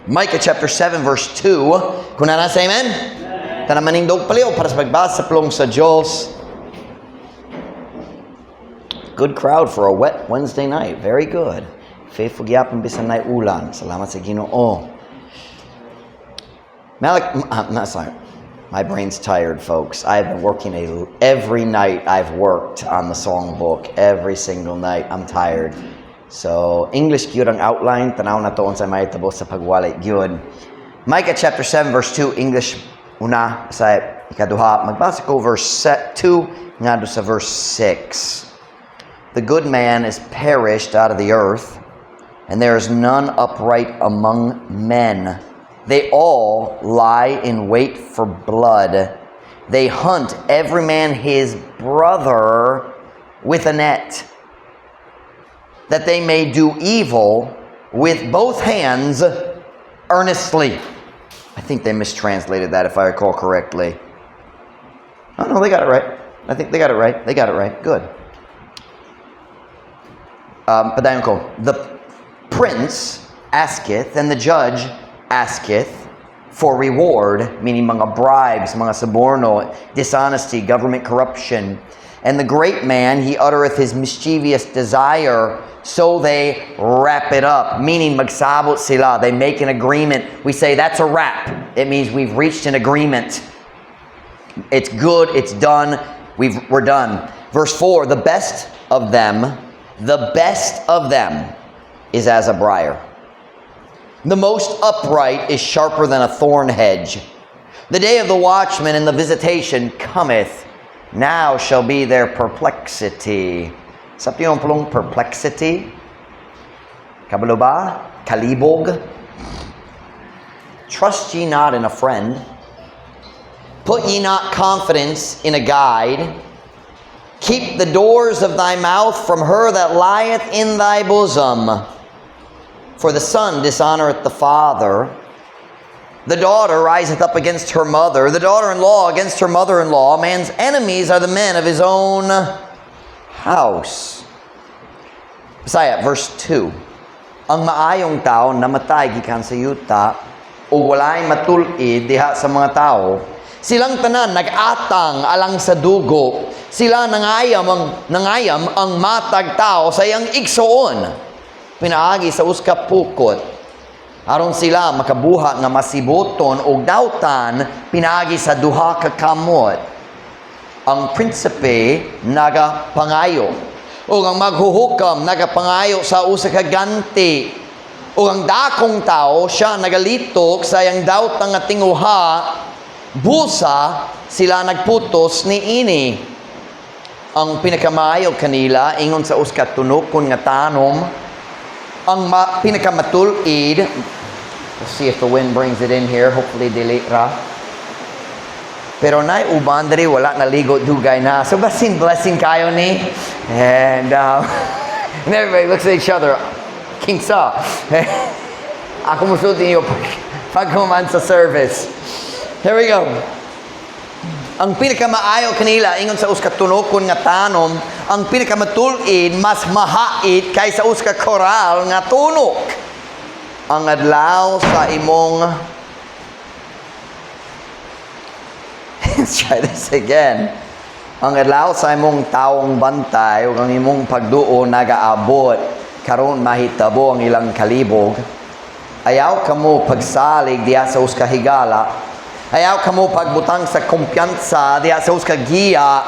Micah chapter 7 verse 2. Kung naa na, say amen. Tanan manindog palihog para sa pagbasa sa pulong sa Diyos. Good crowd for a wet Wednesday night. Very good. Faithful gyapon bisan nay ulan. Salamat sa Ginoo. Malik, not sorry. My brain's tired, folks. I've been working every night. I've worked on the songbook every single night. I'm tired. So, English gyud ang outline. Tanaw nato unsay mahitabo sa pagwali gyud. Micah chapter 7 verse 2, English una sa ikaduha. Magbasa ko verse 2 ngadto sa verse 6. The good man is perished out of the earth, and there is none upright among men. They all lie in wait for blood. They hunt every man his brother with a net, that they may do evil with both hands earnestly. I think they mistranslated that, if I recall correctly. Oh, no, they got it right. I think they got it right. They got it right. Good. Padayon ko. The prince asketh, and the judge asketh for reward, meaning mga bribes, mga suborno, dishonesty, government corruption. And the great man, he uttereth his mischievous desire, so they wrap it up, meaning magsabot sila. They make an agreement. We say, "That's a wrap." It means we've reached an agreement. It's good, it's done, we're done. Verse 4: The best of them, the best of them is as a briar. The most upright is sharper than a thorn hedge. The day of the watchman and the visitation cometh. Now shall be their perplexity. Sa yung pulong perplexity? Kabalo ba? Kalibog? Trust ye not in a friend. Put ye not confidence in a guide. Keep the doors of thy mouth from her that lieth in thy bosom. For the son dishonoreth the father. The daughter riseth up against her mother, the daughter in law against her mother in law. Man's enemies are the men of his own house. Bisaya, verse 2. Ang maayong tao namatay gikan sa yuta ug walay matul-id diha sa mga tao. Silang tanan nag-atang alang sa dugo. Sila nangayam ang matag tao sa iyang igsoon pinaagi sa usa ka pukot aron sila makabuhat nga masiboton og dautan pinaagi sa duha ka kamot. Ang prinsipe nagapangayo ug ang maghuhukam nagapangayo sa usa ka ganti, ug ang dakong tao siya nagalitok sa iyang dautan nga tinguha. Busa sila nagputos niini. Ang pinakamaayo kanila ingon sa usa ka tunokon nga tanom, ang pinakamatul-id. Let's see if the wind brings it in here. Hopefully dili ra, pero nay uban diri wala naligo dugay na, so basin blessing kayo ni and everybody looks at each other, kinsa. Ako musulti niyo pag human sa service. Here we go. Ang pinakamaayo kanila ingon sa usa ka tunokon nga tanom, ang pinakamatul-id mas mahait kaysa usa ka koral nga tunok. Ang adlaw sa imong. Let's try this again. Ang adlaw sa imong tawong bantay ug ang imong pagduo nagaabot, karon mahitabo ang ilang kalibog. Ayaw kamo pagsalig diha sa usa ka higala. Ayaw kamo pagbutang sa kumpiyansa diha sa usa ka giya.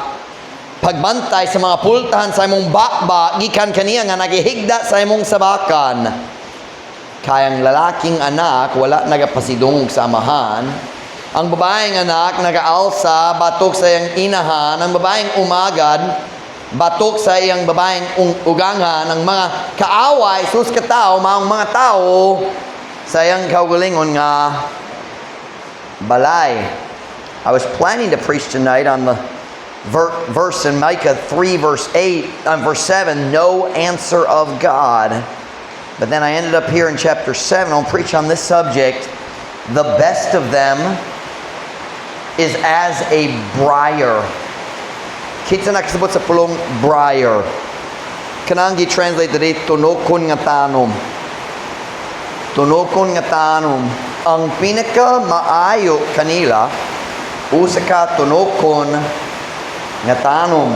Pagbantay sa mga pultahan sa imong baba gikan kaniya nga nagihigda sa imong sabakan. Kay ang lalaking anak wala nagapasidungog sa amahan. Ang babaeng anak nagaalsa batok sa iyang inahan, ang babaeng umagad batok sa iyang babaeng ugangan, ang mga kaaway sus ka tao maong mga tao sa iyang kaugalingon nga balay. I was planning to preach tonight on the verse in Micah 3 verse 8, verse 7, no answer of God. But then I ended up here in chapter 7. I'll preach on this subject. The best of them is as a briar. Kinsa nakasabot sa pulong briar? Kanang gi-translate diri tunokon nga tanom. Tunokon nga tanom. Ang pinaka maayo kanila usa ka tunokon nga tanom.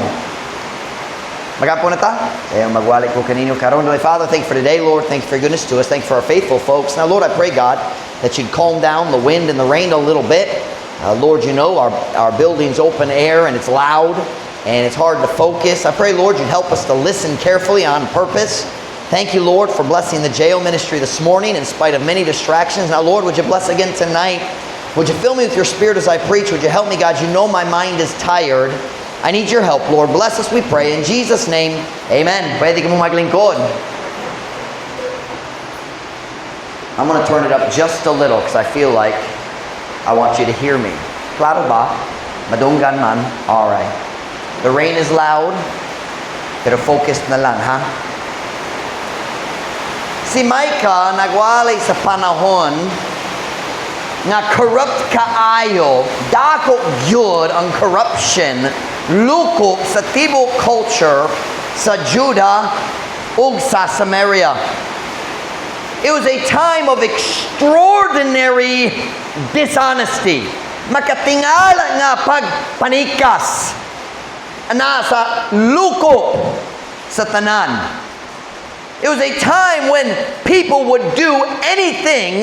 Mag-ampo na ta? Kaya magwali ko kaninyo karon. Father, thank you for today, Lord. Thank you for your goodness to us. Thank you for our faithful folks. Now, Lord, I pray, God, that you'd calm down the wind and the rain a little bit. Lord, our building's open air and it's loud and it's hard to focus. I pray, Lord, you'd help us to listen carefully on purpose. Thank you, Lord, for blessing the jail ministry this morning in spite of many distractions. Now, Lord, would you bless again tonight? Would you fill me with your Spirit as I preach? Would you help me, God? You know my mind is tired. I need your help, Lord. Bless us, we pray. In Jesus' name, amen. Pwede ka mo maglingkod. I'm going to turn it up just a little because I feel like I want you to hear me. Klaro ba? Madunggan man? All right. The rain is loud, pero focused na lang, ha? Si Micah nagwalay sa panahon nga corrupt kaayo, dako gyud ang corruption, lukop sa tibuok culture sa Judah ug sa Samaria. It was a time of extraordinary dishonesty. Makatingala nga pagpanikas na sa lukop sa tanan. It was a time when people would do anything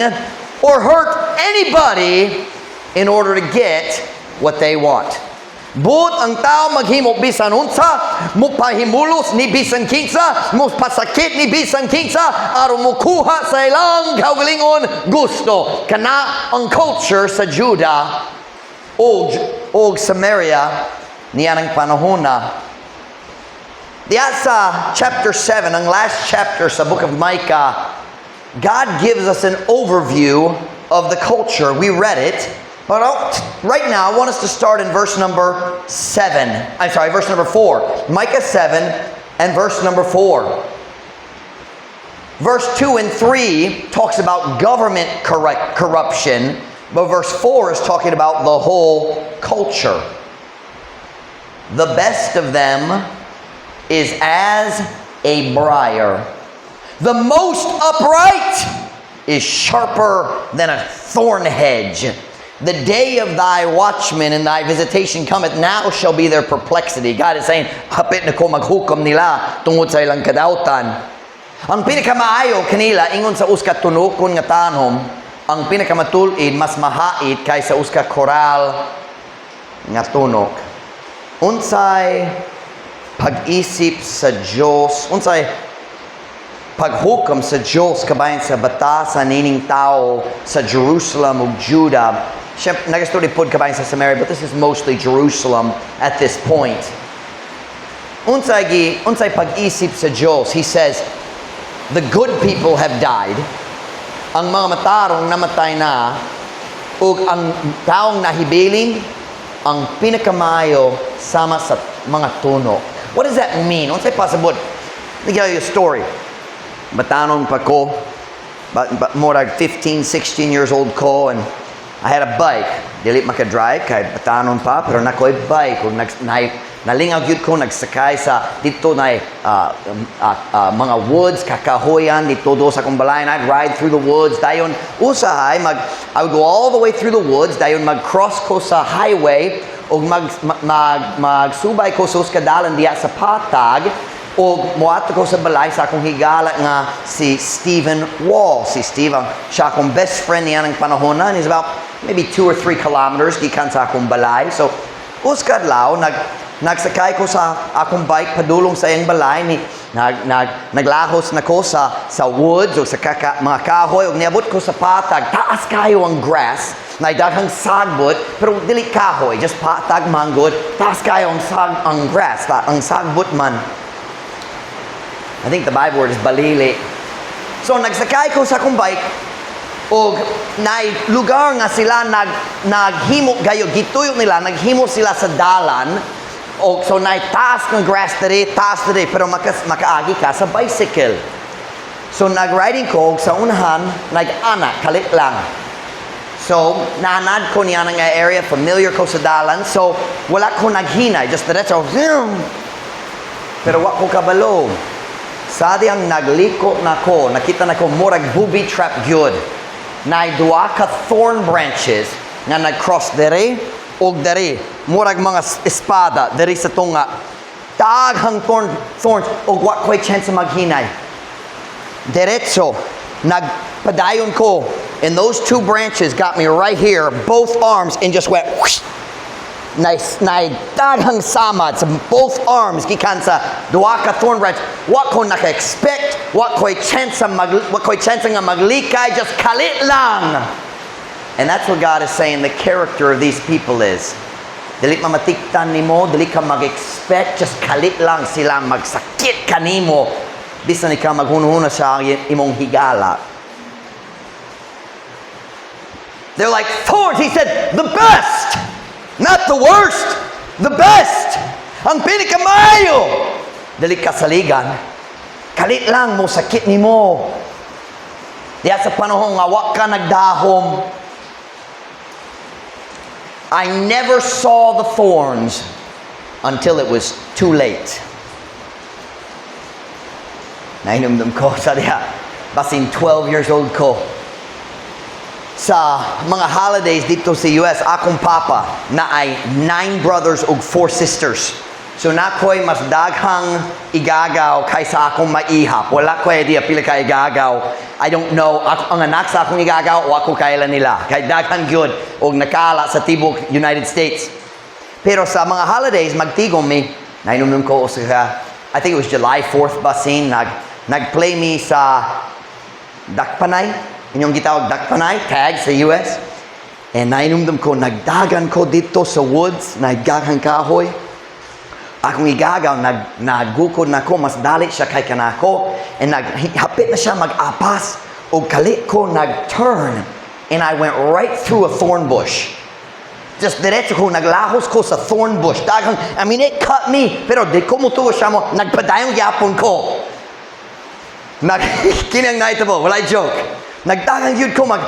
or hurt anybody in order to get what they want. Buot ang tao maghimo bisan unsa, mupahimulos ni bisan kinsa, mupasakit ni bisan kinsa, aron mukuha sa ilang kaugalingon gusto. Kana ang culture sa Judah og Samaria niyanang panahon na. Diya sa chapter 7, ang last chapter sa book of Micah, God gives us an overview of the culture. We read it. But right now, I want us to start in verse number 7. I'm sorry, verse number 4. Micah 7 and verse number 4. Verse 2 and 3 talks about government corruption, but verse 4 is talking about the whole culture. The best of them is as a briar. The most upright is sharper than a thorn hedge. The day of thy watchmen and thy visitation cometh, now shall be their perplexity. God is saying, hapit na ko maghukom nila tungod sa ilang kadautan. Ang pinakamaayo kanila, ingon sa usa ka tunokon nga tanom, ang pinakamatul-id, mas mahait kaysa usa ka koral nga tunok. Unsay pag-isip sa Diyos, unsay paghukom sa Diyos kabahin sa batasan nining tao sa Jerusalem ug Judah? Siyempre, nagastorya pod kabahin sa Samaria, but this is mostly Jerusalem at this point. Unsay pag-isip sa Diyos? He says, the good people have died. Ang mga matarong namatay na ug ang taong nahibilin ang pinakamaayo sama sa mga tunok. What does that mean? Unsay pasabot? Let me tell you a story. Batanon pa ko, but more like 15, 16 years old ko, and I had a bike. Dili maka-drive, kay batanon pa, pero naa ko'y bike. Ug nalingaw gyud ko, nagsakay sa dito na mga woods, kakahoyan, dito do sa akong balay, and I'd ride through the woods. Dayon, usahay, I would go all the way through the woods, dayon mag-cross ko sa highway, ug magsubay ko sa usa ka dalan diya sa patag, ug moadto ko sa balay sa akong higala nga si Stephen Wall. Si Steve, ang siya akong best friend niya ng panahon na. And he's about maybe 2 or 3 kilometers gikan sa akong balay. So, usa ka adlaw, nagsakay ko sa akong bike padulong sa iyang balay ni naglahos na ko sa woods o sa mga kahoy ug niabot ko sa patag. Taas kayo ang grass na daghang sagbot, pero dili kahoy, just patag manggod. Taas kayo ang grass, ang sagbot man. I think the Bible word is balili. So nagsakay ko sa akong bike og nay lugar nga sila naghimo gayo, gituyo nila, naghimo sila sa dalan og so nay taas ng grass diri, taas diri, pero makaagi ka sa bicycle. So nag-riding ko og sa unahan nag-ana kalit lang. So naanad ko niya nga area, familiar ko sa dalan, so wala ko naghinay, just diretso, zoom. Pero wa ko kabalo. Sa diyang nagliko nako, nakita nako murag booby trap gyud. Naay duha ka thorn branches nga nag-cross dere og dere. Murag mga espada dere sa tunga. Daghang thorns og wa ko'y chance maghinay. Diretso, nagpadayon ko. And those two branches got me right here, both arms, and just went whoosh. Na daghang samad sa both arms gikan sa duha ka thorn branch. Wa ko naka-expect, wa ko'y chance nga maglikay, just kalit lang. And that's what God is saying the character of these people is. Dili mamatikdan nimo, dili ka mag-expect, just kalit lang sila magsakit kanimo. Bisan ikaw maghunahuna sa imong higala. They're like thorns. He said, "The best, not the worst, the best." Ang pinakamaayo. Dili ka saligan. Kalit lang mo sakit nimo. Diya sa panahon nga wa ka nagdahom. I never saw the thorns until it was too late. Nahinumdum ko sa diha, basin 12 years old ko. Sa mga holidays dito sa US, akong papa naay nine brothers ug four sisters. So naa ko'y mas daghang igagaw kaysa akong maihap. Wala ko idea pila ka igagaw. I don't know. Ako, ang anak sa akong igagaw, wa ko kaila nila. Kay daghan gyud og nakala sa tibok United States. Pero sa mga holidays, magtigom mi. Nahinumdum ko sa, I think it was July 4th basin, nag-play mi sa dakpanay. Inyong gitawag dakpanay, tag sa US. And nahinumdum ko, nagdagan ko dito sa woods, nagdaghang kahoy. Akong igagaw, nagukod na ko, mas dali siya kay kanako. And hapit na siya mag-apas. O kalit ko nag-turn. And I went right through a thorn bush. Just diretso ko, naglahos ko sa thorn bush. Daghang, I mean, it cut me. Pero di ko mutuo siya mo, nagpadayon gyapon ko. Kini ang nahitabo, wala joke. Nagdagan gyud ko mag,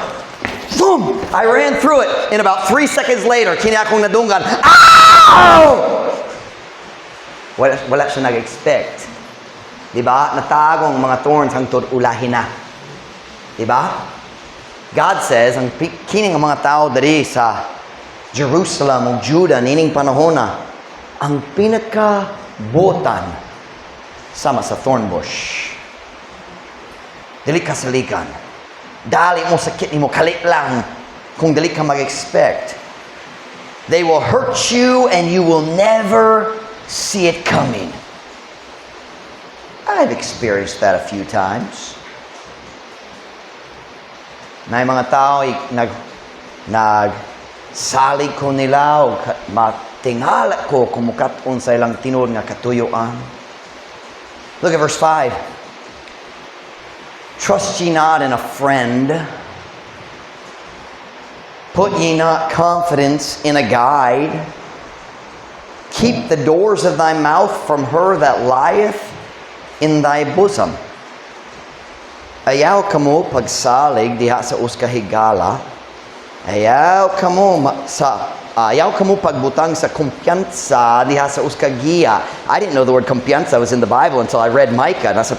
boom! I ran through it. And about 3 seconds later, kini akong nadunggan. Ow! Wala siya nag-expect. Di ba? Natago ang mga thorns hangtod ulahin na. Di ba? God says, ang kining ang mga tao diri sa Jerusalem o Judah nining panahona, ang pinaka-buotan sama sa thorn bush. Dili ka saligan. Dali mo sakit nimo, kalit lang kung dili ka mag-expect. They will hurt you and you will never see it coming. I've experienced that a few times. Na mga tao nag salig ko nila o matingala ko kung mukat-on sa ilang tinuod nga katuyuan. Look at verse 5. "Trust ye not in a friend. Put ye not confidence in a guide. Keep the doors of thy mouth from her that lieth in thy bosom." Ayaw kamo pagsalig diha sa usa ka higala. Ayaw kamo pagbutang sa kumpiyansa diha sa usa ka giya. I didn't know the word kumpiyansa was in the Bible until I read Micah. Nasa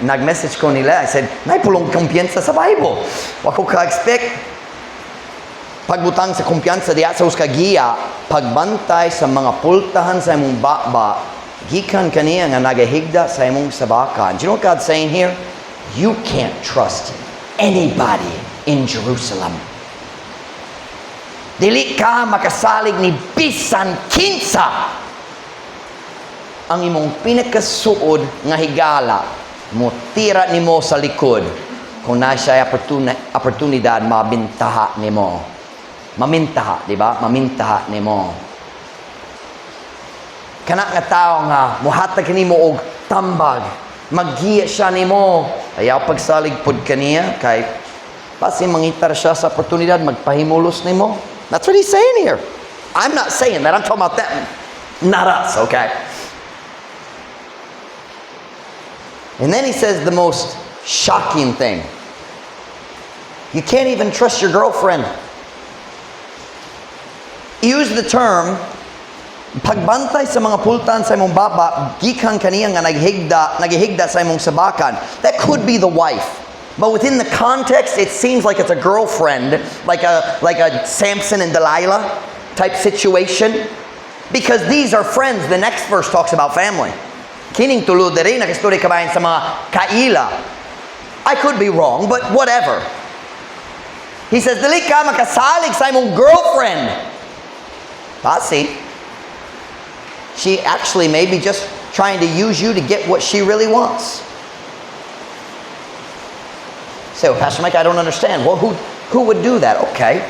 nag-message ko nila. I said, "Naay pulong kumpiyansa sa Bible. Wa ko ka-expect." Pagbutang sa kumpiyansa diha sa usa ka giya, pagbantay sa mga pultahan sa imong baba, gikan kaniya nga nagahigda sa imong sabakan. Do you know what God's saying here? You can't trust anybody in Jerusalem. Dili ka makasalig ni bisan kinsa. Ang imong pinakasuod nga higala, mutira nimo sa likod kung naa siya oportunidad mabintaha nimo. Mamintaha, di ba? Mamintaha nimo. Kana nga tao nga muhatag kanimo og tambag, maggiya siya nimo. Ayaw pagsalig pud kaniya kay basi mangitar siya sa oportunidad magpahimulos nimo. That's what he's saying here. I'm not saying that. I'm talking about them, not us, okay? And then he says the most shocking thing. You can't even trust your girlfriend. He used the term Pagbantay sa mga pultan sa imong baba, gikan kaniya nga naghigda, naghihigda sa imong sabakan. That could be the wife. But within the context, it seems like it's a girlfriend, like a Samson and Delilah type situation. Because these are friends. The next verse talks about family. Kining tulo diri nakistorya kabahin sa mga kaila. I could be wrong, but whatever. He says, "Dili ka makasalig sa imong girlfriend." Basi. She actually may be just trying to use you to get what she really wants. Say, "Well, Pastor Mike, I don't understand. Well, who would do that?" Okay.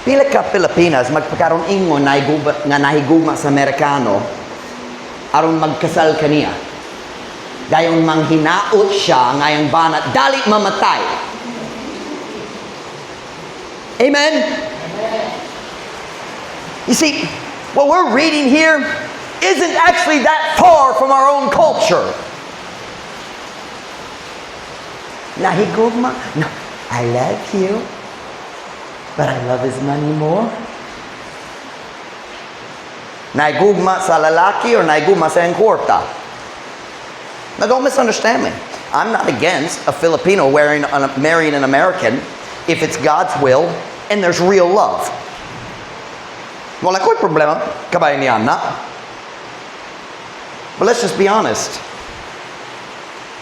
Pila ka Pilipinas magpakaron ingon na nga nahigugma sa Amerikano aron magkasal kaniya. Dayon manghinaot siya nga iyang bana dali mamatay. Amen? You see, what we're reading here isn't actually that far from our own culture. Nahigugma? No, I love you, but I love his money more. Nahigugma sa lalaki or nahigugma sa iyang kwarta? Now, don't misunderstand me. I'm not against a Filipino marrying an American if it's God's will and there's real love. Wala ko'y problema kabahin niya na. But let's just be honest.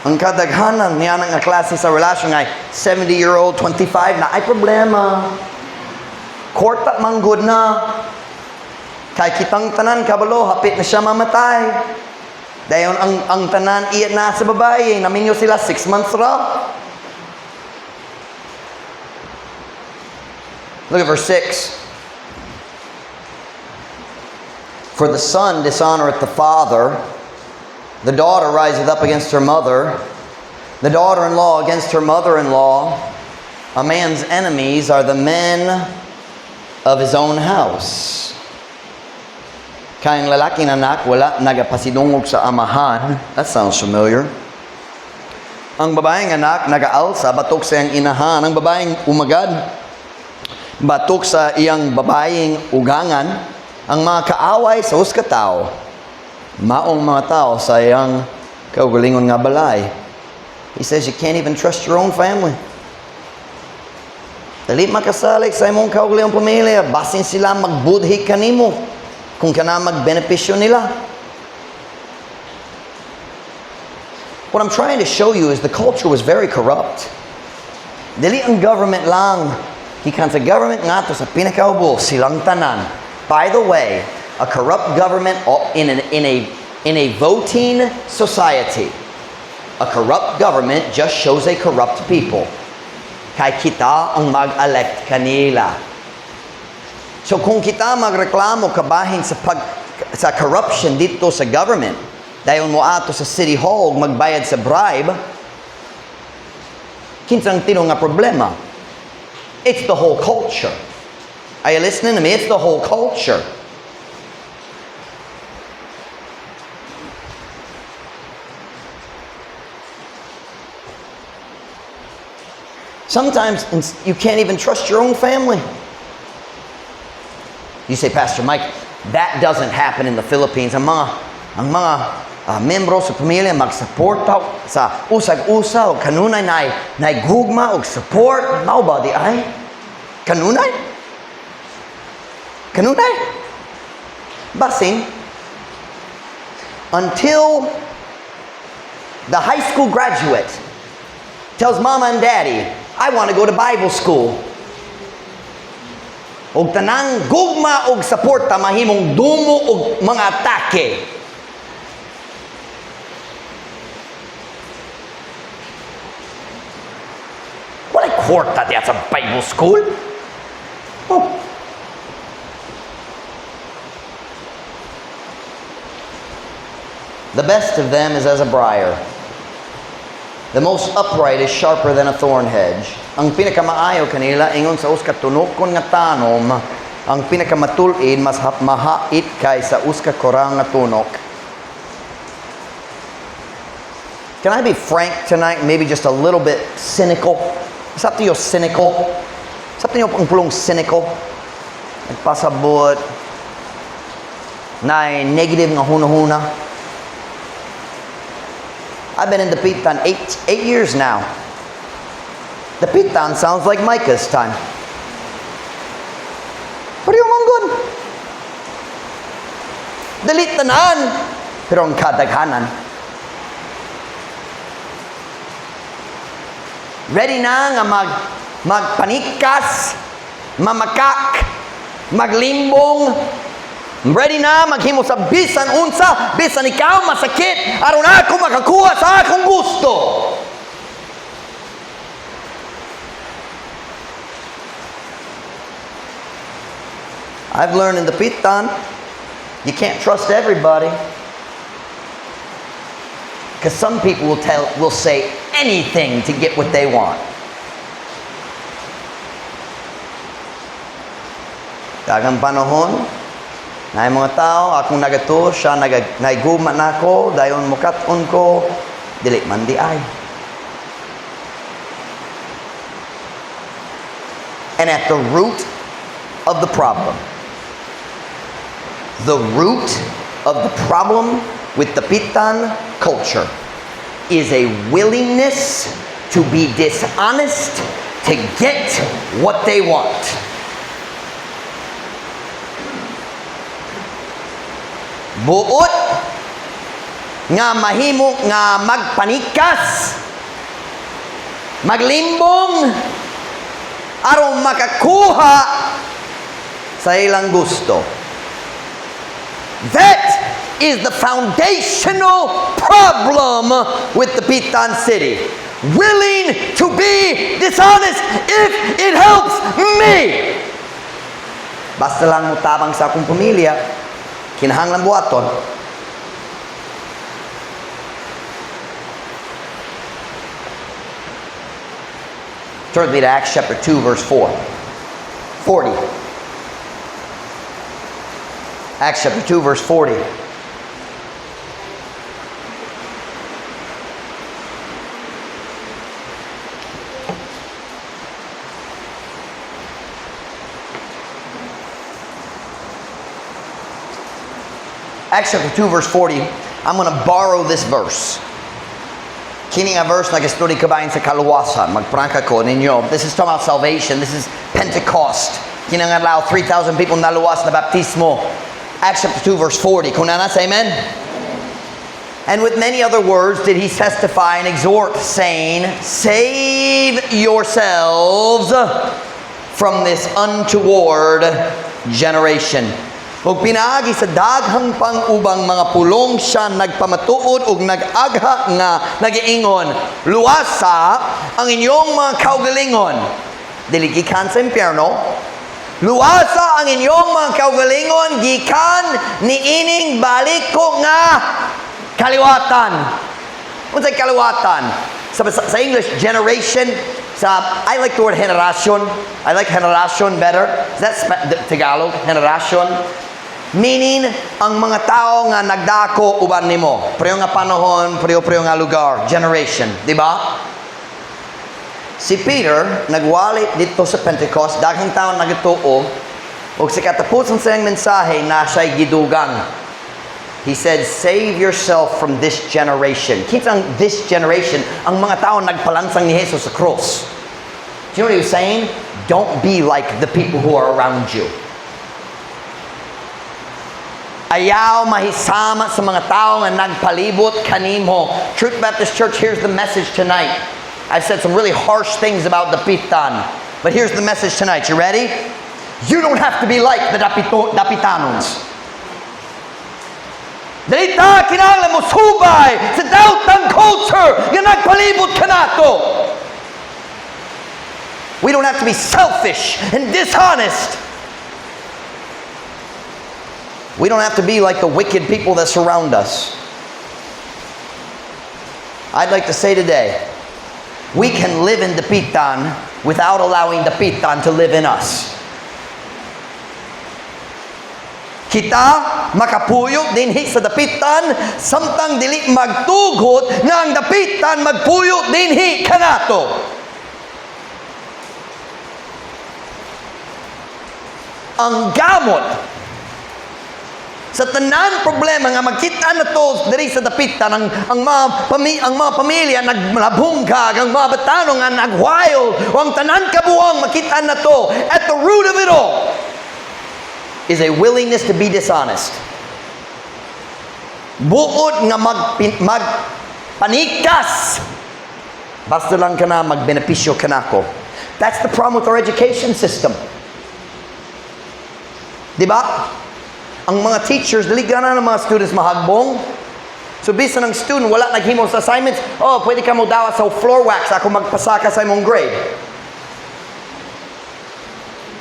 Ang kadaghanan niya nga klase sa relasyon ay 70-year-old, 25 naay problema. Kwarta man gud na. Kay kitang tanan kabalo, hapit na siya mamatay. Dayon ang tanan iya na sa babae, naminyo sila 6 months ra. Look at verse 6. For the son dishonoreth the father, the daughter riseth up against her mother, the daughter in law against her mother in law. A man's enemies are the men of his own house. Kay ang lalaking anak, wala nagapasidungog sa amahan. That sounds familiar. Ang babaeng anak, nagaalsa, batok sa iyang inahan. Ang babaeng umagad, batok sa iyang babaeng ugangan. Ang mga kaaway sa usa ka tawo, maong mga tao sa iyang kaugalingon nga balay. He says you can't even trust your own family. Dili makasalig sa imong kaugalingong pamilya, basin sila magbudhi kanimo kung kana magbenepisyo nila. What I'm trying to show you is the culture was very corrupt. Dili ang government lang. Gikan sa government ngadto sa pinakaubo, silang tanan. By the way, a corrupt government in a voting society, a corrupt government just shows a corrupt people. Kay kita ang mag-elect kanila. So kung kita magreklamo kabahin sa corruption dito sa government, dayon mo ato sa City Hall magbayad sa bribe, kinsang tinuod nga problema? It's the whole culture. Are you listening to me? It's the whole culture. Sometimes you can't even trust your own family. You say, "Pastor Mike, that doesn't happen in the Philippines. Ang mga membro sa pamilya magsuporta sa usag-usa o kanunay na gugma o support." Mao ba diay? Kanunay? Kanunay? Basin, until the high school graduate tells Mama and Daddy, "I want to go to Bible school." Og tanang gugma og suporta mahimong dumo og mga atake. Walay kwarta diya sa Bible school. Oh. The best of them is as a briar. The most upright is sharper than a thorn hedge. Ang pinakamaayo kanila ingon sa usa ka tunokon nga tanom, ang pinakamatul-id mas mahait kaysa usa ka korang nga tunok. Can I be frank tonight? Maybe just a little bit cynical. Sa niyo cynical? Sa niyo ang pulong cynical? Nagpasabot. Na negative nga huna-huna. I've been in Dapitan 8 years now. Dapitan sounds like Micah's time. Pareho man gud. Dili tanan, pero ang kadaghanan. Ready na nga magpanikas, mamakak, maglimbong, ready na maghimo sa bisan unsa, bisan ikaw masakit, aron ako makakuha sa akong gusto. I've learned in Dapitan, you can't trust everybody. Because some people will say anything to get what they want. Daghang panahon, na mga tao, akong nagatuo, siya nahigugma nako, dayon mukat-on ko, dili man diay. And at the root of the problem, the root of the problem with the Dapitan culture is a willingness to be dishonest to get what they want. Buot nga mahimo nga magpanikas, maglimbong, aron makakuha sa ilang gusto. That is the foundational problem with the Dapitan City. Willing to be dishonest if it helps me. Basta lang mutabang sa akong pamilya, kinahanglan buhaton. Turn with me to Acts chapter 2, verse 4. 40. Acts chapter 2, verse 40. Acts chapter 2, verse 40. I'm going to borrow this verse. Kini nga verse nag-study kabahin sa kaluwasan. Magprangka ko ninyo. This is talking about salvation. This is Pentecost. Kini nga adlaw 3,000 people naluwas na baptismo. Acts chapter 2 verse 40. Kung naa na, say amen. And with many other words did he testify and exhort, saying, "Save yourselves from this untoward generation." Ug pinaagi sa daghang pang ubang mga pulong siya nagpamatuod ug nag-agha nga nagiingon, "Luwasa ang inyong mga kaugalingon." Dili gikan sa impyerno. Luwasa ang inyong mga kaugalingon gikan niining baliko nga kaliwatan. Unsay kaliwatan? Sa English, generation. I like the word henerasyon. I like henerasyon better. Is that Tagalog? Henerasyon? Meaning, ang mga tao nga nagdako uban nimo. Pareho nga panahon, pareho-pareho nga lugar. Generation. Di ba? Si Peter, nagwali didto sa Pentecost, daghang tao nagtuo, ug sa katapusan sa iyang mensahe na siya'y gidugang. He said, "Save yourself from this generation." Kinsa ang this generation? Ang mga tao nagpalansang ni Jesus sa cross. Do you know what he was saying? Don't be like the people who are around you. Ayaw mahisama sa mga tao nga nagpalibot kanimo. Truth Baptist Church, here's the message tonight. I've said some really harsh things about Dapitan. But here's the message tonight. You ready? You don't have to be like the Dapitanons. Dili ta kinahanglan mo subay sa daotang culture nga nagpalibot kanato. We don't have to be selfish and dishonest. We don't have to be like the wicked people that surround us. I'd like to say today, we can live in Dapitan without allowing Dapitan to live in us. Kita makapuyo dinhi sa Dapitan samtang dili magtugot nga ang Dapitan magpuyo dinhi kanato. Ang gamot Sa tanan problema nga makita nato diri sa Dapitan, ang mga pamilya naglabungkag, ang mga batanon nga nagwild, o ang tanan kabuang makita nato, at the root of it all is a willingness to be dishonest. Buot nga magpanikas. Basta lang kana magbenepisyo kanako. That's the problem with our education system. Di ba? Ang mga teachers, dili gana ng mga students mahagbong. So bisan ang student wala naghimo sa assignments, "Oh, pwede ka mo dawat sa floor wax, ako magpasaka sa imong grade."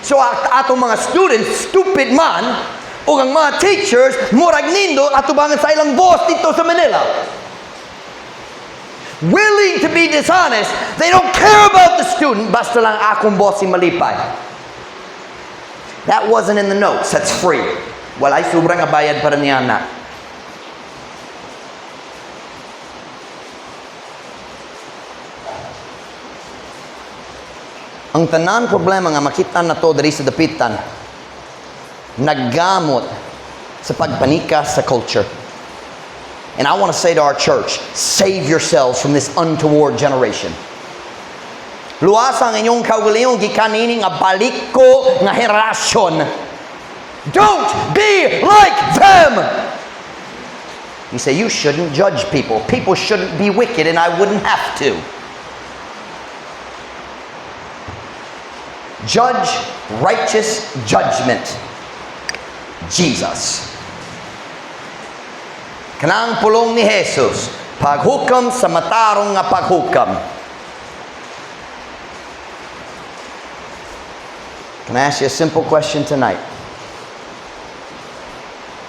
So atong mga students, stupid man, ug ang mga teachers, murag nindot atubangan sa ilang boss dito sa Manila. Willing to be dishonest, they don't care about the student, basta lang akong boss si malipay. That wasn't in the notes, that's free. Walay sobrang bayad para niya na. Ang tanan problema nga makita nato diri sa Dapitan, naggamot sa pagpanikas sa culture. And I want to say to our church, save yourselves from this untoward generation. Luwasa ang inyong kaugalingon gikan niini nga baliko nga henerasyon. Don't be like them. You say, "You shouldn't judge people. People shouldn't be wicked," and I wouldn't have to. Judge righteous judgment. Jesus. Kanang pulong ni Jesus, paghukam sa matarong nga paghukam. Can I ask you a simple question tonight?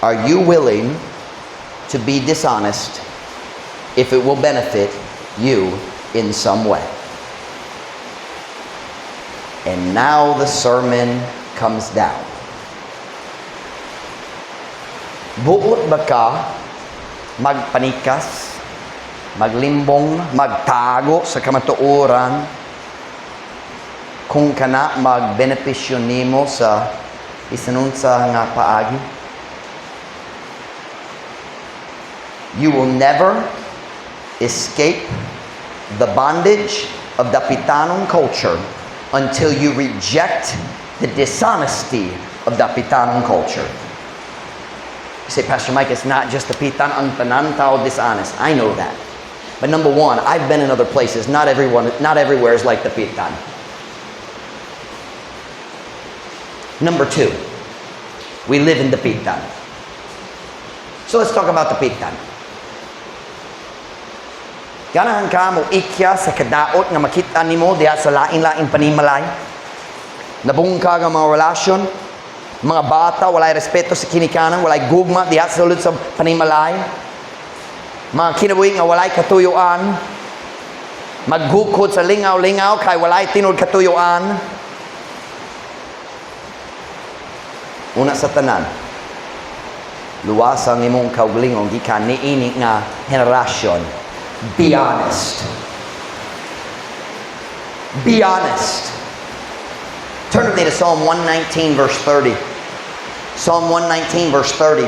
Are you willing to be dishonest if it will benefit you in some way? And now the sermon comes down. Buot ba ka magpanikas, maglimbong, magtago sa kamatuoran kung kana magbenepisyo nimo sa bisan unsa nga paagi? You will never escape the bondage of the Dapitanon culture until you reject the dishonesty of the Dapitanon culture. You say, "Pastor Mike, it's not just Dapitan, ang tanan tao dishonest." I know that. But number one, I've been in other places. Not everyone, not everywhere is like Dapitan. Number two, we live in Dapitan. So let's talk about Dapitan. Ganahan ka mo ikya sa kadaot nga makita nimo diha sa lain-laing panimalay? Nabungkag ang mga relasyon, mga bata walay respeto sa kinikanan, walay gugma diha sa sulod sa panimalay. Mga kinabuhi nga walay katuyuan, maghukod sa lingaw-lingaw kay walay tinuod katuyuan. Una sa tanan, luwasa ang imong kaugalingon gikan niini nga henerasyon. Be honest. Be honest. Turn with me to Psalm 119, verse 30. Psalm 119, verse 30.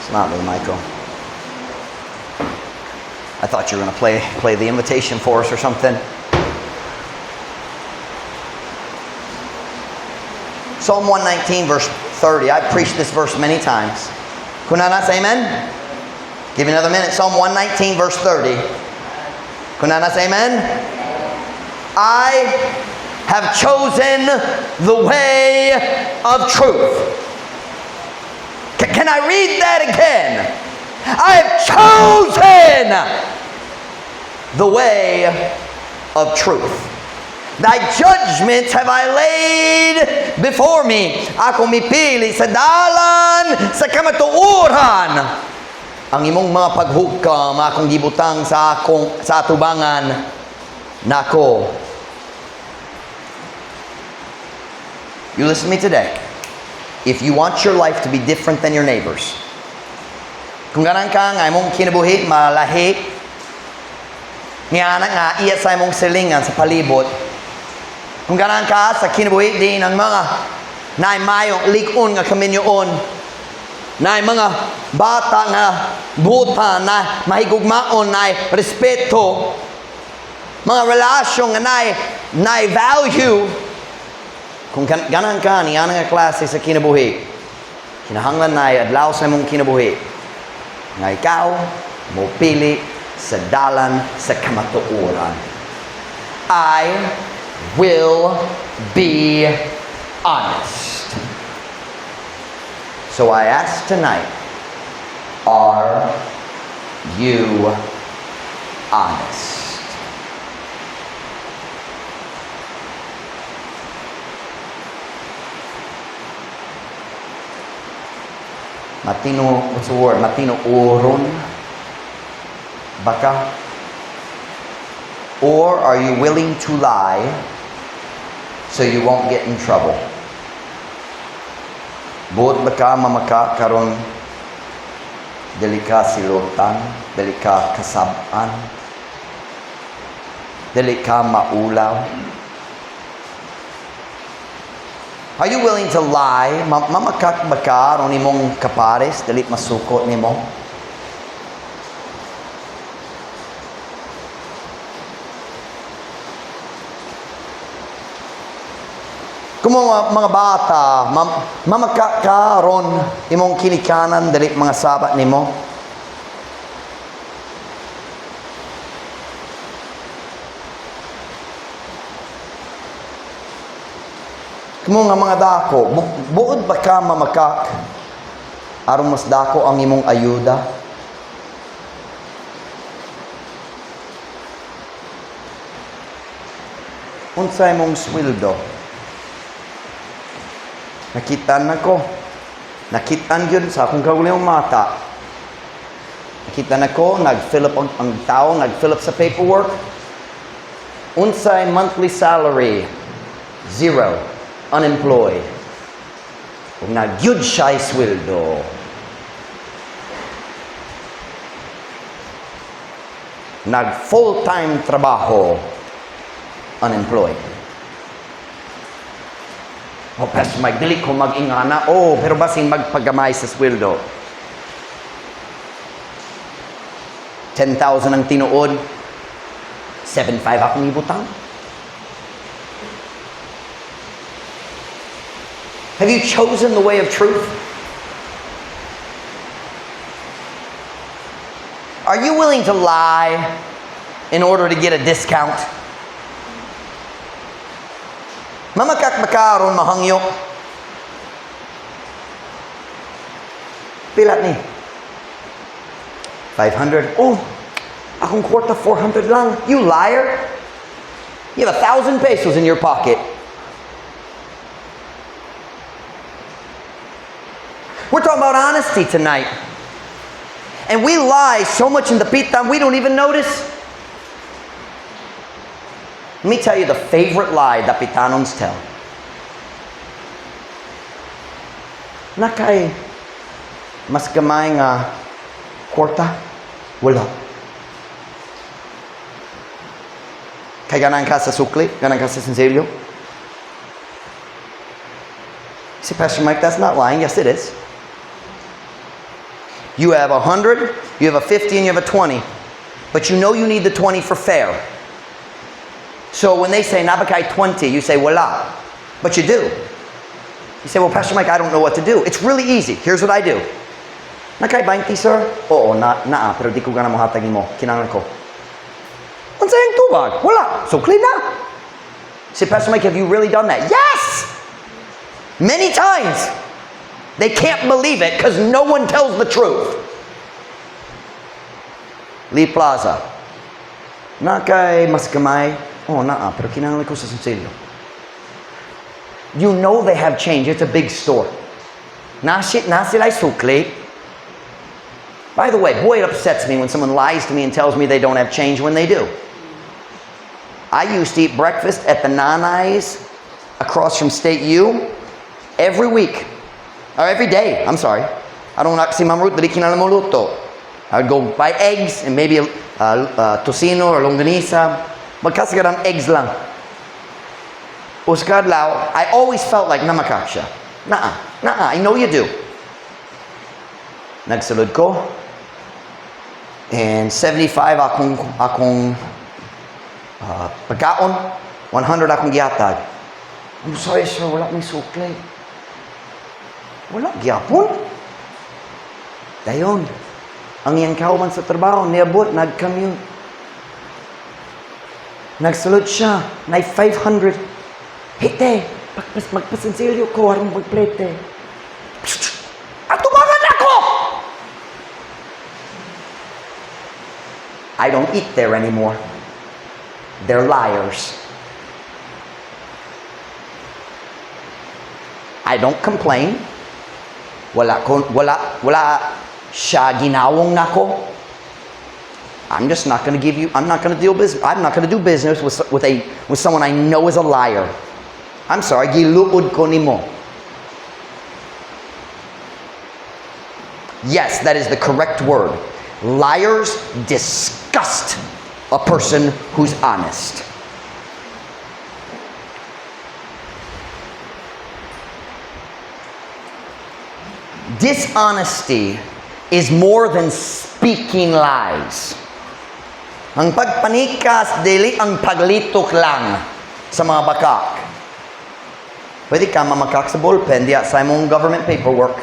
It's not me, Michael. I thought you were going to play the invitation for us or something. Psalm 119, verse 30. I've preached this verse many times. Kung naa na, say amen. Give me another minute. Psalm 119, verse 30. Kung naa na, say amen. I have chosen the way of truth. Can I read that again? I have chosen the way of truth. Thy judgments have I laid before me. Ako mipili sa dalan sa kamatuoran. Ang imong mga paghukam akong gibutang sa atubangan nako. You listen to me today. If you want your life to be different than your neighbors, kung ganahan ka nga imong kinabuhi malahi Nga nga iya sa imong silingan sa palibot. Kung ganahan ka sa kinabuhi din ang mga naay mayong lig-on nga kaminyoon, naay mga bata nga buta na mahigugmaon, naay respeto, mga relasyon nga naay value. Kung ganahan ka ni ana nga klase sa kinabuhi, kinahanglan naay adlaw sa imong kinabuhi nga ikaw mo pili sa dalan sa kamatuoran. I will be honest. So I ask tonight, are you honest? Matino, what's the word? Matinuoron ba ka? Or are you willing to lie so you won't get in trouble? Buot ba ka mamakak karon dili ka silutan, dili ka kasab-an, dili ka maulaw? Are you willing to lie? Mamakak ba ka aron imong kapares, dili masukot nimo? Kung mga bata, mamakak ka aron imong kinikanan, dili mga sabat nimo? Kamo nga mga dako, buod ba ka mamakak aron mas dako ang imong ayuda? Unsa imong sweldo? Nakita na ko. Nakitaan gyud sa akong kaugalingong mata. Nakita na ko, nag-fill up ang tao, nag-fill up sa paperwork. Unsay monthly salary? Zero. Unemployed. Ug nagyud siya sweldo. Nag full-time trabaho. Unemployed. "Oh, Pastor Mike, dili ko mag-ingana." Oh, pero basin magpagamay sa sweldo. 10,000 ang tinuod. 7,500 akong ibutang. Have you chosen the way of truth? Are you willing to lie in order to get a discount? Mamakak ba ka aron mahangyo? Pila ni? 500. Oh, akong kwarta 400 lang. You liar. You have ₱1,000 in your pocket. We're talking about honesty tonight. And we lie so much in Dapitan, we don't even notice. Let me tell you the favorite lie Dapitanons tell. Naa kay mas gamay nga kwarta? Wala. Kay ganahan ka sa sukli? Ganahan ka sa sinsilyo? See, "Pastor Mike, that's not lying." Yes, it is. You have 100, you have a 50, and you have a 20. But you know you need the 20 for fare. So when they say, "Naa ba kay 20," you say, "Wala." But you do. You say, "Well, Pastor Mike, I don't know what to do." It's really easy. Here's what I do. "Naa kay 20, sir?" "Oo, na, naa, pero di ko gana mohatag nimo. Kinahanglan ko." "Unsa ang tubag?" "Wala. Sukli na." Say, "Pastor Mike, have you really done that?" Yes! Many times. They can't believe it because no one tells the truth. Lee Plaza. "Naa kay mas gamay?" "Oh, naa, pero kinahanglan ko sa sinsilyo." You know they have change. It's a big store. Na sila sukli. By the way, boy, it upsets me when someone lies to me and tells me they don't have change when they do. I used to eat breakfast at the Nanay's across from State U every week. Or every day, I'm sorry. I don't si Ma'am Ruth, dili kinahanglan moluto. I would go buy eggs and maybe tocino or longganisa. Magkasagaran eggs lang. Usa ka adlaw, I always felt like namakak siya. Naa, naa, I know you do. Nagsulod ko. And 75 akong pagkaon, 100 akong gihatag. "I'm sorry, sir, wala may sukli." Wala gyapon. Dayon, ang iyang kauban sa trabaho, niabot, nag-commute. Nagsulod siya, na 500. "Hey, te, magpasinsilyo ko, aron magplete." Atubangan ako! I don't eat there anymore. They're liars. I don't complain. Wala ko, wala siya ginawong nako. I'm just not going to give you, I'm not going to deal business, I'm not going to do business with someone I know is a liar. I'm sorry, giluod ko nimo. Yes, that is the correct word. Liars disgust a person who's honest. Dishonesty is more than speaking lies. Ang pagpanikas, dili ang paglitok lang sa mga bakak. Pwede ka mamakak sa ballpen, diya sa imong government paperwork,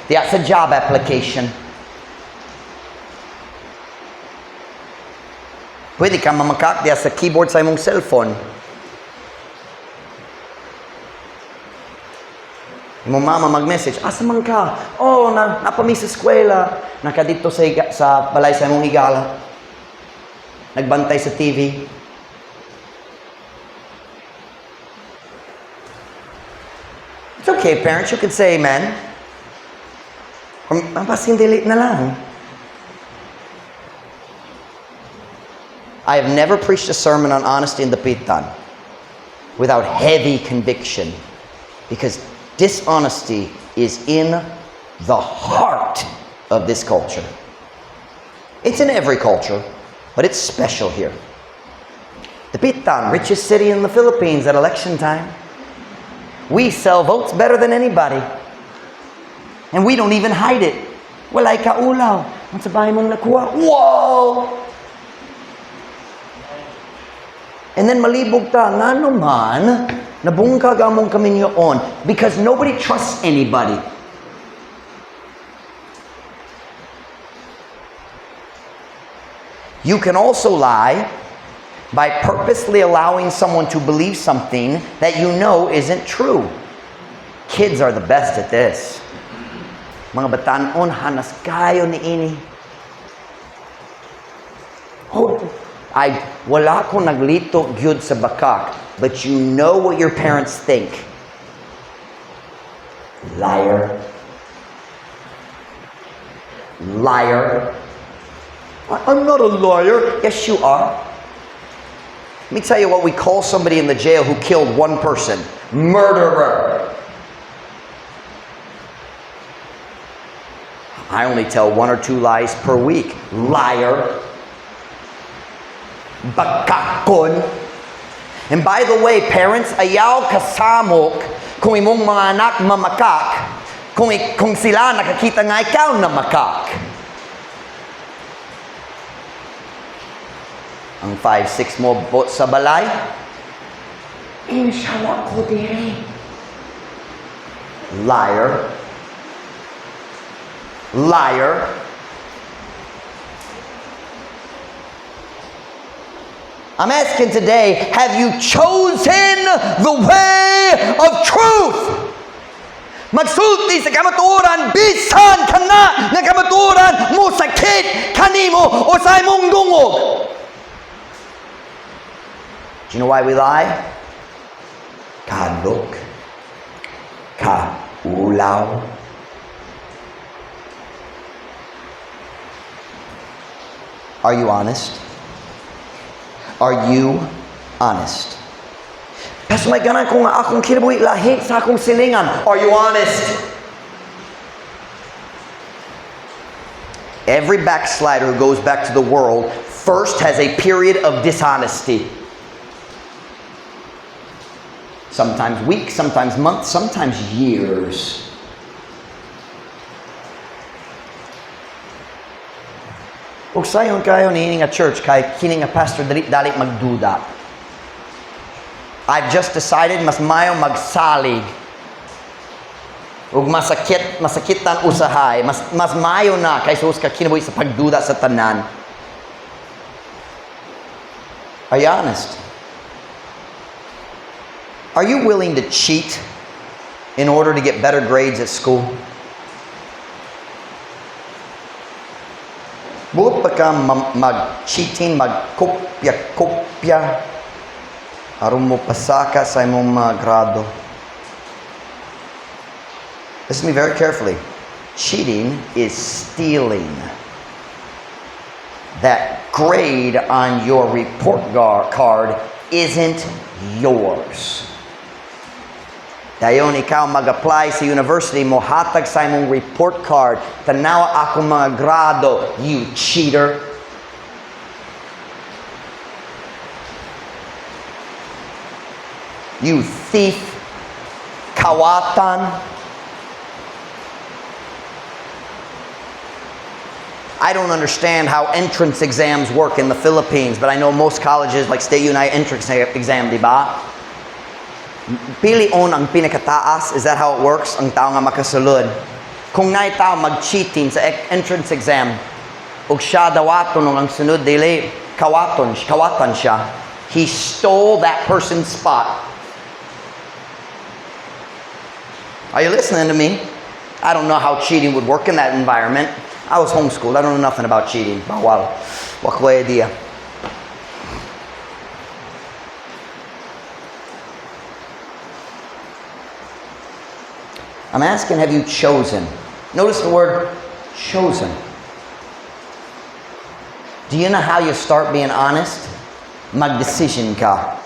diya sa job application. Pwede ka mamakak diya sa keyboard sa imong cellphone. Imong mama mag-message, "Asa man ka?" "Oh, naa pa mi sa eskwela." Nakadito sa balay sa imong higala. Nagbantay sa TV. It's okay, parents. You can say amen. Or basin dili na lang. I have never preached a sermon on honesty in Dapitan without heavy conviction, because dishonesty is in the heart of this culture. It's in every culture, but it's special here. Dapitan, richest city in the Philippines at election time. We sell votes better than anybody. And we don't even hide it. Walay kaulaw. Unsa ba imong nakuha? Whoa! And then malibog ta, ngano man, nabungkag among kaminyoon, because nobody trusts anybody. You can also lie by purposely allowing someone to believe something that you know isn't true. Kids are the best at this. Mga batanon, hanas kayo niini. Oh, I wala ko naglitok gyud sa bakak, but you know what your parents think. Liar. Liar. I'm not a liar. Yes, you are. Let me tell you what we call somebody in the jail who killed one person. Murderer. I only tell one or two lies per week. Liar. Bakakon. And by the way, parents, ayaw kasamok kung imong mga anak mamakak, kung sila nakakita nga ikaw na makak. Ang 5'6 mo bot sa balay, inshallah ko dire. Liar. Liar. I'm asking today, have you chosen the way of truth? Magsulti sa kamatuoran, bisan kana nga kamatuoran mo sakit kanimo o sa imong dungog. Do you know why we lie? Kahadlok. Kaulaw. Are you honest? Are you honest? "Pastor, may ganahan ko nga akong kinabuhi lahi sa akong silingan." Are you honest? Every backslider who goes back to the world first has a period of dishonesty. Sometimes weeks, sometimes months, sometimes years. Ug sayon kayo niini nga church kay kini nga pastor dali dali magduda. I've just decided mas mayo magsalig. Ug masakit, masakitan usahay, mas mayo na kaysa ka kinabuhi sa pagduda sa tanan. Are you honest? Are you willing to cheat in order to get better grades at school? Buot pa ka mag-cheating, magkopya-kopya, aron mo pasaka sa imong mga grado? Listen to me very carefully. Cheating is stealing. That grade on your report card isn't yours. Dayon ikaw mag-apply sa university, mo hatag sa imong report card, tanawa ako mga grado, you cheater. You thief. Kawatan. I don't understand how entrance exams work in the Philippines, but I know most colleges like State Unite entrance exam, di ba? Pilion ang pinakataas. Is that how it works? Ang tao nga makasulod. Kung naay tao mag-cheating sa entrance exam, ug siya dawaton ang sunod dili, kawaton, kawatan siya. He stole that person's spot. Are you listening to me? I don't know how cheating would work in that environment. I was homeschooled. I don't know nothing about cheating. Bawal. Wa koy idea. I'm asking, have you chosen? Notice the word "chosen." Do you know how you start being honest? Mag-decision ka.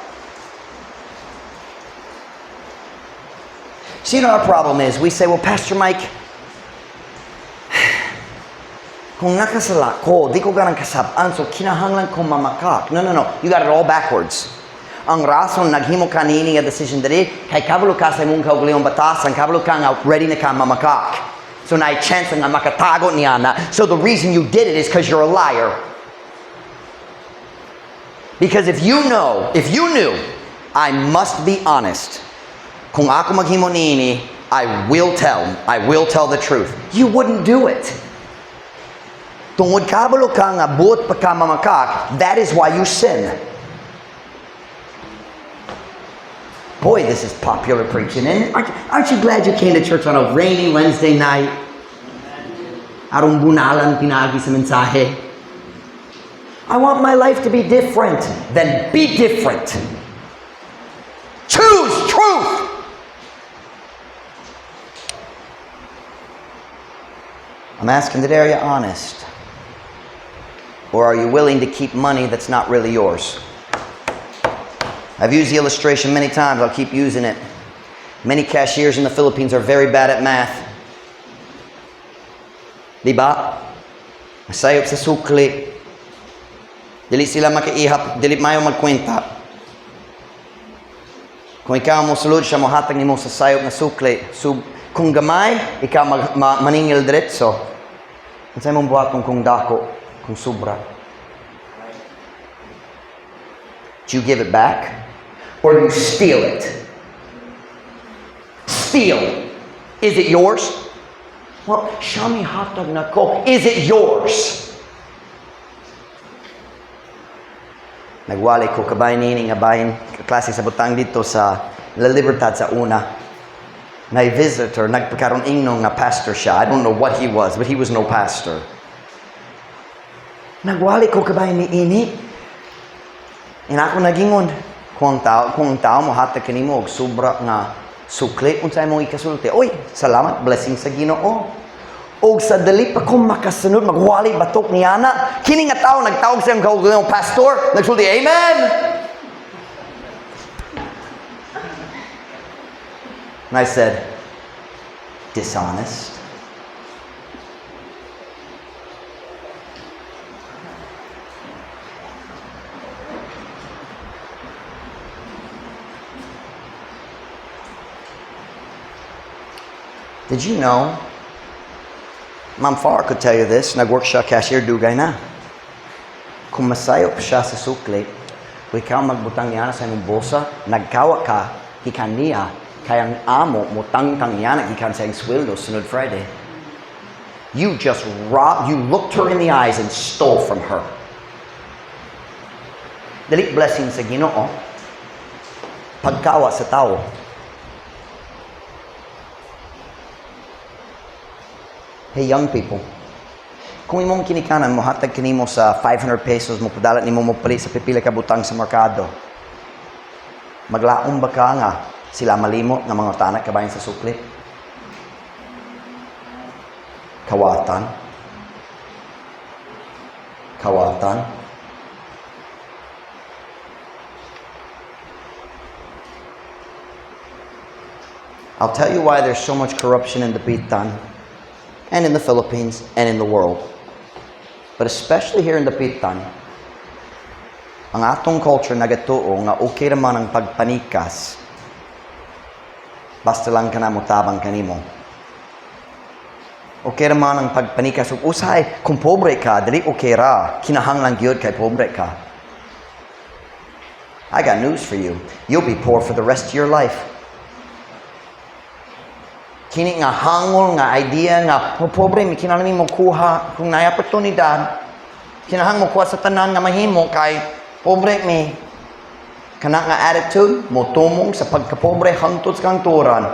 See, our problem is we say, "Well, Pastor Mike, kung nakasala ko, di ko ganang kasab-an, so kinahanglan ko mamakak." No. You got it all backwards. Ang rason naghimo ka niini nga decision diri, kay kabalo ka sa imong kaugalingong batasan, kabalo ka nga ready na ka mamakak. So naay chance nga makatago niya na. So the reason you did it is because you're a liar. Because if you knew, "I must be honest. Kung ako maghimo niini, I will tell the truth." You wouldn't do it. Tungod kabalo ka nga buot pa ka mamakak, that is why you sin. Boy, this is popular preaching. And aren't you glad you came to church on a rainy Wednesday night? Aron bunalan pinaagi sa mensahe. I want my life to be different. Then be different. Choose truth. I'm asking today, are you honest? Or are you willing to keep money that's not really yours? I've used the illustration many times. I'll keep using it. Many cashiers in the Philippines are very bad at math. Di ba? Masayop sa sukli. Dili sila makaihap, dili mayo magkwenta. Kung ikaw mo sulod, siya mohatag nimo sa sayop nga sukli. So, kung gamay, ikaw maningil diretso. Unsay mong buhaton kung dako, kung sobra? Do you give it back? Or do you steal it? Steal. Is it yours? Well, siya mihatag nako. Is it yours? Nagwali ko kabay nini nga bahin klase sa butang dito sa La Libertad sa una. Nay visitor, nagpakaron ingno nga pastor siya. I don't know what he was, but he was no pastor. Nagwali ko kabay ni ini. And ako nagingon, kung ang tao mo hatag kanimo og sobra nga sukli, unsay imong ikasulti? "Oy, salamat, blessing sa Ginoo." Og sa dali pa ko makasunod, magwali batok niya na. Kini nga tao nagtawag sa iyang kaugalingong pastor, nagsulti, "Amen!" And I said, "Dishonest." Did you know? Ma'am Farr could tell you this. Nag-work siya cashier dugay na. Kung masayop siya sa sukli, kung ikaw magbutang niya sa imong bulsa, nagkawa ka, gikan niya, kay ang amo mo tangtang niya gikan sa iyang sweldo sunod Friday. You just robbed, you looked her in the eyes and stole from her. Dili blessing sa Ginoo, pagkawa sa tao. Hey, young people, kung imong kinikanan mohatag kanimo sa 500 pesos, mo padala nimo mo palit sa pipila ka butang sa merkado, maglaom ba ka nga sila malimot nga mga tanak kabahin sa sukli? Kawatan. Kawatan. I'll tell you why there's so much corruption in Dapitan and in the Philippines and in the world. But especially here in Dapitan, ang atong culture nagatuo nga okay raman ang pagpanikas basta lang ka na motabang kanimo. Okay raman ang pagpanikas ug usahay kung pobre ka, dili okay ra, kinahanglan gyud kay pobre ka. I got news for you. You'll be poor for the rest of your life. Kini nga hangol nga idea nga oh, pobre mi, kinahanglan mo kuha kung naay oportunidad, kinahanglan mo kuha sa tanan nga mahimo kay pobre mi. Kana nga attitude mo tumong sa pagkapobre hangtod sa kangturan.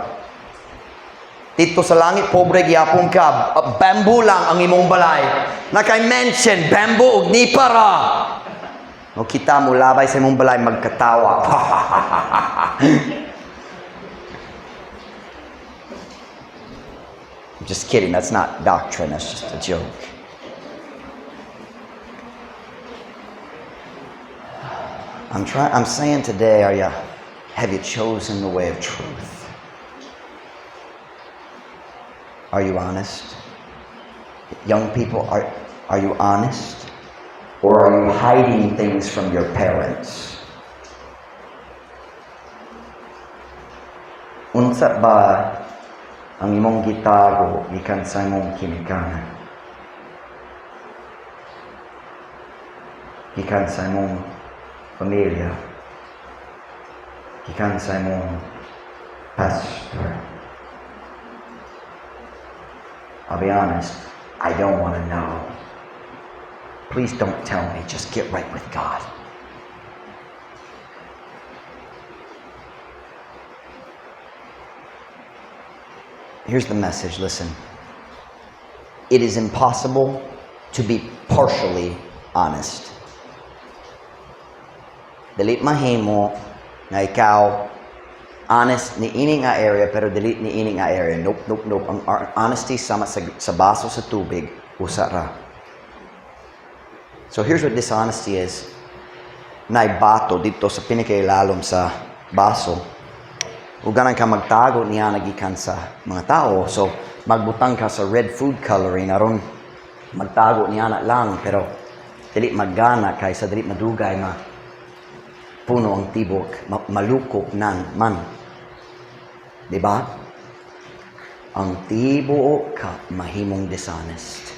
Dito sa langit pobre gyapon ka, bamboo lang ang imong balay. Nakay mention bamboo ug nipa ra. O kita mo labay sa imong balay magkatawa. I'm just kidding. That's not doctrine. That's just a joke. I'm trying. I'm saying today, have you chosen the way of truth? Are you honest? Young people, are you honest? Or are you hiding things from your parents? Unsa ba ang imong gitago gikan sa imong kinikanan? Gikan sa imong pamilya? Gikan sa imong pastor? I'll be honest, I don't want to know. Please don't tell me. Just get right with God. Here's the message, listen. It is impossible to be partially honest. Dili mahimo nga ikaw honest ni ini nga area pero dili ni ini nga area. Nope, nope, nope. Ang honesty sama sa baso sa tubig, usa ra. So here's what dishonesty is. Naay bato dito sa pinakailalom sa baso. Ug ganan ka magtago niya nagikan sa mga tao. So magbutang ka sa red food coloring aron magtago niya na lang, pero dili maggana kay sa dili madugay ma puno ang tibok, malukop nan man. Diba? Ang tibuok ka mahimong dishonest.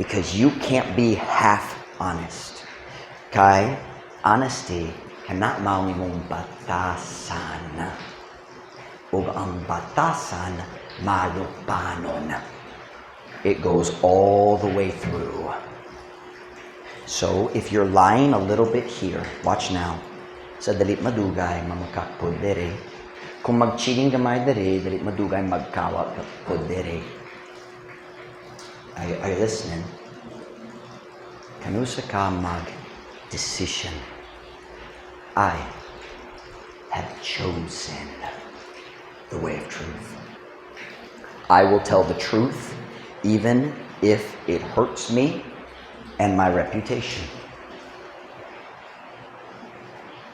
Because you can't be half honest. Kay honesty cannot mao imong batasan. Ug ang batasan malupanon. It goes all the way through. So if you're lying a little bit here, watch now. Sa dali madugay mamakakpod dere. Kung mag-cheating gamay dere, dali madugay magkawa pod dere. Are you listening? Kanusa ka mag-decision? I have chosen the way of truth. I will tell the truth even if it hurts me and my reputation.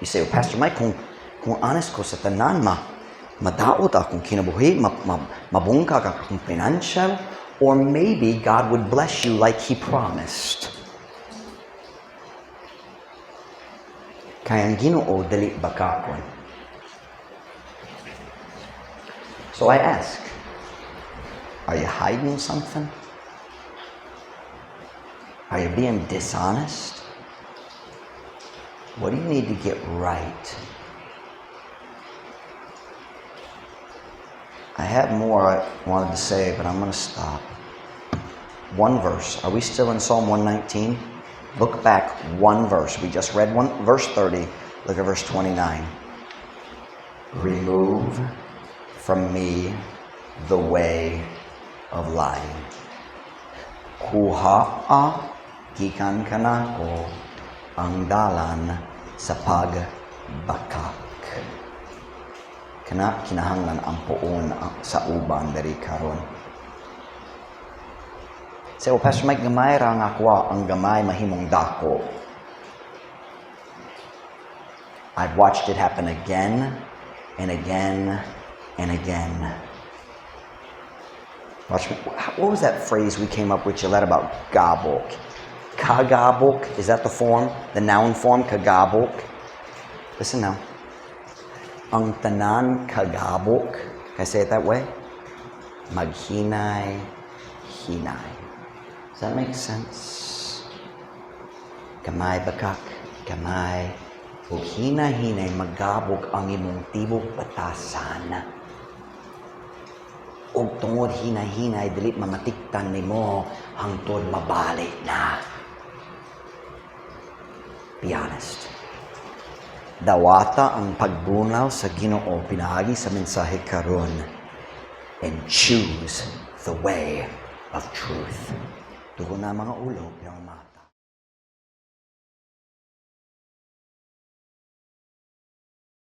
You say, well, Pastor Mike, kung honest ko sa tanan, madaot akong kinabuhi, mabungkag akong financial, or maybe God would bless you like He promised. Kaya ang Ginoo dali bakakon. So I ask, Are you hiding something? Are you being dishonest? What do you need to get right? I have more I wanted to say, but I'm going to stop. One verse. Are we still in Psalm 119? Look back one verse. We just read one verse 30. Look at verse 29. Remove from me the way of lying. Kuhaa gikan kanako ang dalan sa pagbakak. Kana kinahanglan ang puon sa uban diri karon. Say, "Oh, Pastor Mike, gamay ra ang akwa." Ang gamay mahimong dako. I've watched it happen again and again and again. Watch me. What was that phrase we came up with, Gillette, about gabok? Kagabok? Is that the form? The noun form, kagabok? Listen now. Ang tanan kagabok. Can I say it that way? Maghinay, hinay. Does that make sense? Gamay bakak, gamay. Ug hinay-hinay magabok ang imong tibok batasan. Ug tungod hinay-hinay, dili mamatiktan nimo hangtod mabali na. Be honest. Dawata ang pagbunal sa Ginoo pinaagi sa mensahe karon and choose the way of truth. Dugo na mga ulo, pero mata.